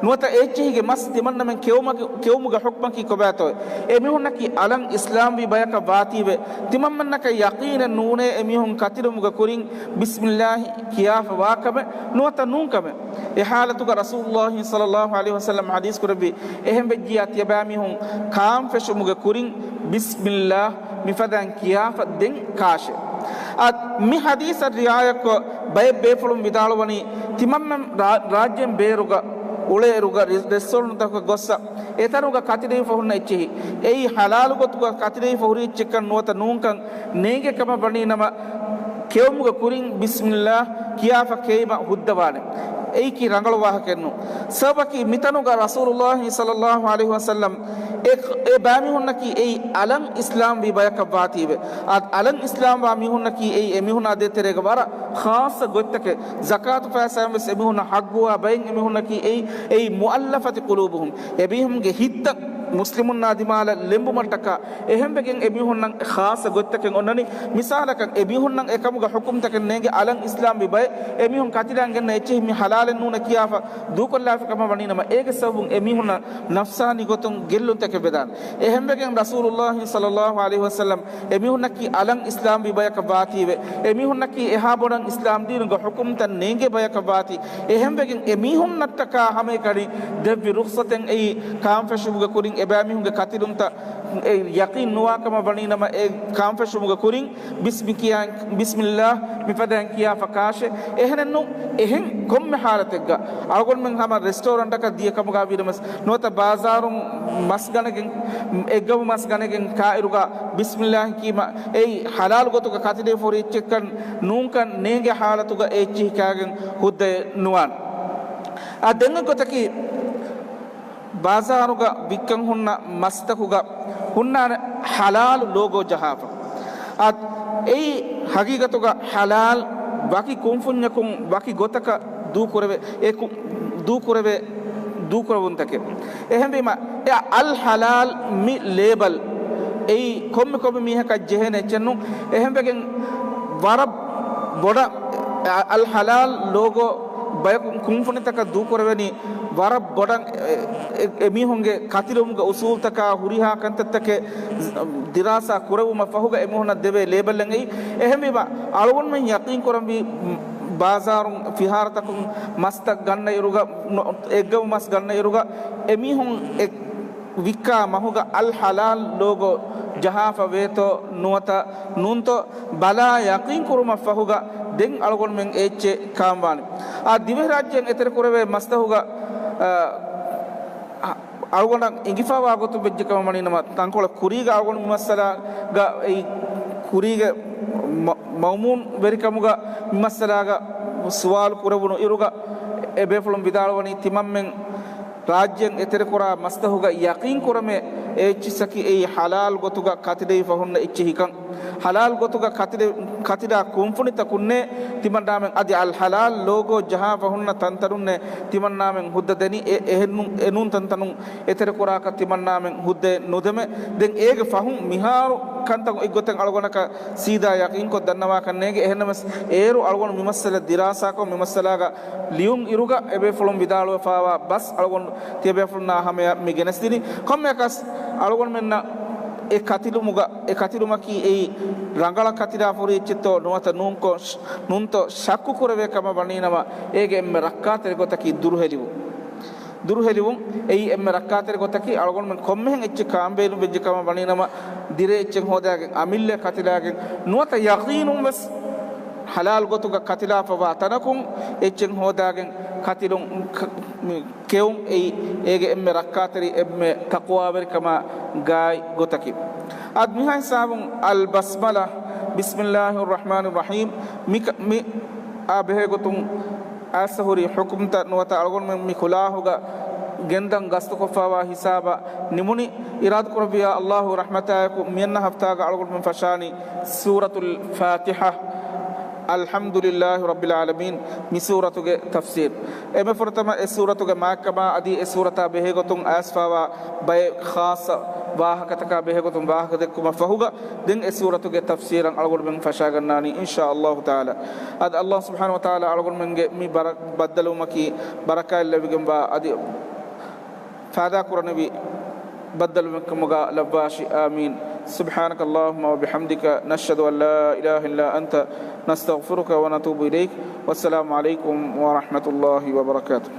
ނުވަތަ އެ އެއްޗެހީގެ މަސް ތިމަންނަމެން ކެއުމަކި-، ކެއުމުގެ ޙުކްމަކީ ކޮބާތޯއޭ؟ އެމީހުންނަކީ އަލަށް އިސްލާމްވި ބަޔަކަށް ވާތީވެ، ތިމަންމެންނަކަށް ޔަޤީނެއް ނޫނޭ އެމީހުން ކަތިލުމުގެ ކުރިން ބިސްމިއްލާހި ކިޔާފަ ވާކަމެއް ނުވަތަ ނޫންކަމެއް. އެ ޙާލަތުގަ ރަސޫލުﷲ ޞައްލަﷲ ޢަލައިހި ވަސައްލަމް ޙަދީޘް ކުރެއްވި، އެހެން ވެއްޖިޔާ ތިޔަބައިމީހުން ކާން ފެށުމުގެ ކުރިން ބިސްމިއްލާހް މިފަދައިން ކިޔާފަ ދެން ކާށޭ. އަދި މި ޙަދީޘަށް ރިޢާޔަތްކޮށް ބައެއް ބޭފުޅުން ވިދާޅުވަނީ، ތިމަންމެން ރާ-، ރާއްޖޭން ބޭރުގަ އުޅޭއިރުގަ ރެ-، ރެސްޓޯރެންޓްތަކަށް ގޮއްސަ އެތަނުގަ ކަތިލެވިފަ ހުންނަ އެއްޗެހި، އެއީ ޙަލާލު ގޮތުގަ ކަތިލެވިފަ ހުރި އެއްޗެއްކަން ނުވަތަ ނޫންކަން ނޭނގޭ ކަމަށް ވަނީ ނަމަ، ކެއުމުގެ ކުރިން ބިސްމިއްލާހް ކިޔާފަ ކެއީމަ ހުއްދަވާނެ. އެއީކީ ރަނގަޅު ވާހަކައެއްނު. ސަބަބަކީ މިތަނުގަ ރަސޫލުﷲ ޞައްލަﷲ ޢަލައިހި ވަސައްލަމް އެ، އެ ބައިމީހުންނަކީ އެއީ އަލަށް އިސްލާމްވި ބަޔަކަށް ވާތީވެ. އަދި އަލަށް އިސްލާމްވާ މީހުންނަކީ އެއީ އެމީހުންނާ ދޭތެރޭގަ ވަރަށް ޚާއްޞަ ގޮތްތަކެއް. ޒަކާތު ފައިސާއިން ވެސް އެމީހުންނަށް ޙައްޤުވާ ބައެއް އެމީހުންނަކީ އެއީ، އެއީ مؤلفة قلوبهم، އެމީހުންގެ ހިތްތައް މުސްލިމުންނާ ދިމާލަށް ލެނބުމަށްޓަކާ. އެހެންވެގެން އެމީހުންނަށް ޚާއްޞަ ގޮތްތަކެއް އޮންނަނީ. މިސާލަކަށް، އެމީހުންނަށް އެކަމުގެ ޙުކުމްތަކެއް ނޭނގެ އަލަށް އިސްލާމްވި ބައެއް އެމީހުން ކަތިލައިން ގެންނަ އެއްޗެހި މި ޙަލާލެއް ނޫނޭ ކިޔާފަ ދޫކޮށްލާފި ކަމަށް ވަނީނަމަ، އޭގެ ސަބަބުން އެމީހުންނަށް ނަފްސާނީ ގޮތުން ގެއްލުންތަކެއް ވެދާނެ. އެހެންވެގެން ރަސޫލުﷲ ޞައްލަﷲ ޢަލައިހި ވަސައްލަމް އެމީހުންނަކީ އަލަށް އިސްލާމްވި ބަޔަކަށް ވާތީވެ. އެމީހުންނަކީ އެހާ ބޮޑަށް އިސްލާމްދީނުގެ ޙުކުމްތައް ނޭނގޭ ބަޔަކަށް ވާތީ. އެހެންވެގެން އެމީހުންނަށްޓަކާ ހަމައެކަނި ދެއްވި ރުޚްޞަތެއް އެއީ ކާންފެށުމުގެ ކުރިން އެބައިމީހުންގެ ކަތިލުންތައް އެ ޔަޤީން ނުވާ ކަމަށް ވަނީނަމަ، އެ ކާންފެށުމުގެ ކުރިން ބިސްމި ކިޔާ، ބިސްމިﷲ މިފަދައިން ކިޔާފަ ކާށޭ. އެހެނެއްނު، އެހެން ކޮންމެ ޙާލަތެއްގަ އަޅުގަނޑުމެން ހަމަ ރެސްޓޯރަންޓަކަށް ދިޔަ ކަމުގަ ވީނަމަވެސް، ނުވަތަ ބާޒާރުން މަސް ގަނެގެން، އެއްގަވު މަސް ގަނެގެން ކާއިރުގަ ބިސްމިﷲ ކީމަ އެއީ ޙަލާލު ގޮތުގަ ކަތިލައިފަ ހުރި އެއްޗެއްކަން ނޫންކަން ނޭނގޭ ޙާލަތުގަ އެ އެއްޗެހި ކާގެން ހުއްދައެއް ނުވާނެ. އާ، ދެން އެއްގޮތަކީ، ބާޒާރުގަ ވިއްކަން ހުންނަ މަސްތަކުގަ ހުންނާނެ ޙަލާލު ލޯގޯ ޖަހާފަ. އާ، އެއީ ހަގީގަތުގަ ޙަލާލް ވަކި ކުންފުންޏަކުން ވަކި ގޮތަކަށް ދޫކުރެވޭ، އެ ކު-، ދޫކުރެވޭ، ދޫކުރެވުންތަކެއް. އެހެންވީމަ، އެ އަލް ޙަލާލް މި ލޭބަލް އެއީ ކޮންމެ ކޮންމެ މީހަކަށް ޖެހޭނެ އެއްޗެއްނު. އެހެންވެގެން ވަރަށް ބޮޑަށް އަ-، އަލް ޙަލާލް ލޯގޯ ބަޔަކު ކުންފުނިތަކަށް ދޫކުރެވެނީ ވަރަށް ބޮޑަށް އެ-، އެ-، އެމީހުންގެ ކަތިލުމުގެ އުސޫލްތަކާ ހުރިހާ ކަންތައްތަކެއް ދިރާސާ ކުރެވުމަށް ފަހުގަ އެމީހުންނަށް ދެވޭ ލޭބަލްއެއް އެއީ. އެހެންވީމަ، އަޅުގަނޑުމެން ޔަޤީން ކުރަންވީ ބާޒާރުން ފިހާރަތަކުން މަސްތައް ގަންނަ އިރުގަ، ނު-، އެއްގަވު މަސް ގަންނަ އިރުގަ އެމީހުން އެ-، ވިއްކާ މަހުގަ އަލް ޙަލާލް ލޯގޯ ޖަހާފަ ވޭތޯ ނުވަތަ ނޫންތޯ ބަލާ ޔަޤީން ކުރުމަށް ފަހުގަ ދެން އަޅުގަނޑުމެން އެ އެއްޗެއް ކާންވާނެ. އާ، ދިވެހިރާއްޖޭން އެތެރެކުރެވޭ މަސްތަކުގަ، އާ، އަޅުގަނޑަށް އިނގިފައި ވާ ގޮތުން ވެއްޖެ ކަމަށް ވަނީނަމަ، ތަންކޮޅެއް ކުރީގަ އަޅުގަނޑު މި މައްސަލާގަ އެއީ ކުރީގެ މަ-، މައުމޫން ވެރިކަމުގަ މި މައްސަލާގަ ސުވާލު ކުރެވުނު އިރުގަ އެބޭފުޅުން ވިދާޅުވަނީ ތިމަންމެން ރާއްޖޭން އެތެރެކުރާ މަސްތަކުގަ ޔަޤީން ކުރަމޭ އެ އެއްޗިއްސަކީ އެއީ ޙަލާލް ގޮތުގަ ކަތިލެވިފަ ހުންނަ އެއްޗެހިކަން. ޙަލާލް ގޮތުގަ ކަތިލެ-، ކަތިލާ ކުންފުނިތަކުންނޭ ތިމަންނާމެން އަދި އަލް ޙަލާލް ލޯގޯ ޖަހާފަ ހުންނަ ތަންތަނުންނޭ ތިމަންނާމެން ހުއްދަ ދެނީ. އެ-، އެހެންނު-، އެނޫން ތަންތަނުން އެތެރެކުރާކަށް ތިމަންނާމެން ހުއްދައެއް ނުދެމޭ. ދެން އޭގެ ފަހުން މިހާރު ކަންތައް އެއްގޮތެއް އަޅުގަނޑަކަށް ސީދާ ޔަޤީންކޮށް ދަންނަވާކަށް ނޭނގެ. އެހެންނަމަސް އޭރު އަޅުގަނޑު މި މައްސަލަ ދިރާސާކޮށް މި މައްސަލާގަ ލިޔުން އިރުގަ އެބޭފުޅުން ވިދާޅުވެފާވާ ބަސް އަޅުގަނޑު ތިޔަބޭފުޅުންނާ ހަމަޔަށް މި ގެނެސްދިނީ. ކޮންމެއަކަސް އަޅުގަނޑުމެންނަށް އެ ކަތިލުމުގަ، އެ ކަތިލުމަކީ އެއީ ރަނގަޅަށް ކަތިލާފަ ހުރި އެއްޗެއްތޯ ނުވަތަ ނޫންކޮށް، ނޫންތޯ ޝައްކު ކުރެވޭ ކަމަށް ވަނީނަމަ، އޭގެ އެންމެ ރައްކާތެރި ގޮތަކީ ދުރުހެލިވުން. ދުރުހެލިވުން އެއީ އެންމެ ރައްކާތެރި ގޮތަކީ، އަޅުގަނޑުމެން ކޮންމެހެން އެއްޗެއް ކާންބޭނުން ވެއްޖެ ކަމަށް ވަނީނަމަ، ދިރޭ އެއްޗެއް ހޯދާގެން، އަމިއްލަ ކަތިލާގެން، ނުވަތަ ޔަޤީނުން ވެސް ޙަލާލް ގޮތުގަ ކަތިލާފަވާ ތަނަކުން އެއްޗެއް ހޯދާގެން ކަތިލުން ކ-، މި ކެއުން އެއީ އޭގެ އެންމެ ރައްކާތެރި، އެންމެ ތަޤްވާވެރިކަމާ ގާތް ގޮތަކީ. އަދި މިހާ ހިސާބުން އަލް ބަސްމަލާ، ބިސްމިﷲިއްރަޙްމާނިއްރަޙީމް، މި ކަ-، މި އާ ބެހޭ ގޮތުން އައިސް ހުރި ޙުކުމްތައް ނުވަތަ އަޅުގަނޑުމެން މި ކުލާހުގަ ގެންދަން ގަސްތުކޮށްފައިވާ ހިސާބަށް ނިމުނީ. އިރާދަކުރެއްވިޔާ ﷲ ރަޙްމަތާއެކު މިއަންނަ ހަފްތާގަ އަޅުގަނޑުމެން ފަށާނީ ސޫރަތުލް ފާތިޙާ، އަލްޙަމްދުލިއްލާހި ރައްބިލް ޢާލަމީން، މި ސޫރަތުގެ ތަފްސީރު. އެންމެ ފުރަތަމަ އެ ސޫރަތުގެ މާތްކަމާ އަދި އެ ސޫރަތާ ބެހޭގޮތުން އައިސްފައިވާ ބައެއް ޚާއްޞަ ވާހަކަތަކާ ބެހޭގޮތުން ވާހަކަދެއްކުމަށް ފަހުގަ، ދެން އެ ސޫރަތުގެ ތަފްސީރަށް އަޅުގަނޑުމެން ފަށާގަންނާނީ، އިންޝާ ﷲ ތަޢާލާ. އަދި ﷲ ސުބްޙާނަހޫ ވަތަޢާލާ އަޅުގަނޑުމެންގެ މި ބަރަ-، ބައްދަލުވުމަކީ ބަރަކާތްލެއްވިގެންވާ އަދި ފާއިދާ ކުރަނިވި ބައްދަލުވުމެއްކަމުގަ ލައްވާށި. އާމީން. سبحانك اللهم وبحمدك، نشهد أن لا إله إلا أنت، نستغفرك ونتوب إليك. والسلام عليكم ورحمة الله وبركاته.